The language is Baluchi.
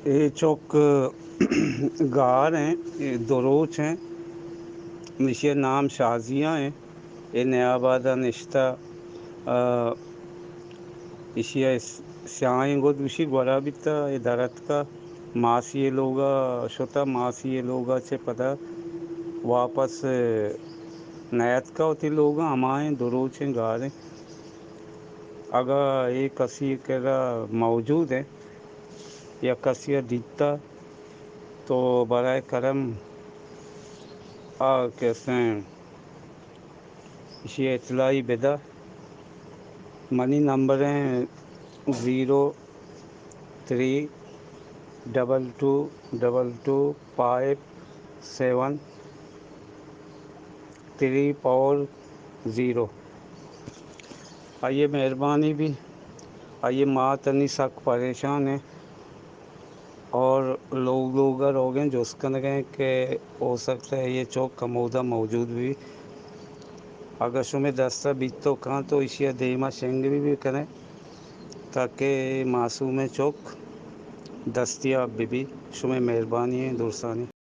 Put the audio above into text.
اے چک گار ایں، اے دو روچ ایں، ایشی ءِ نام شازیہ ایں۔ اے نیاباد ءَ نشتہ، آ، ایشی ءِ س-، سیاہیں گد گوشی گورا بیتہ، اے در اتکہ، ماسی ءِ لوگ ءَ شتہ، ماسی ءِ لوگ ءَ چہ پدا واپس نیاتکہ وتی لوگ ءَ، ہمائیں دو روچیں گار ایں۔ اگاں اے کسی ءِ کرا موجود ایں، یا کسی ءَ دیتہ تو برائے کرم آ کسیں ایشی ءِ اطلاعی بدہ۔ منی نمبر ایں zero three double two double two five seven three four zero. آئی ءِ مہربانی بی، آئی ءِ مات انی سک پریشان ایں اور لوگ لوگ ءَ روگ ایں، جست کنگ ایں کہ ہو سکتا ہے یہ چک ہمودا موجود بی۔ اگاں شمے دست ءَ بیت تو کاں تو ایشی ءَ دیم ءَ شنگ بی بکنے تاکہ معصومیں چک دستیاب بہ بی۔ شمے مہربانی ایں، درسانی۔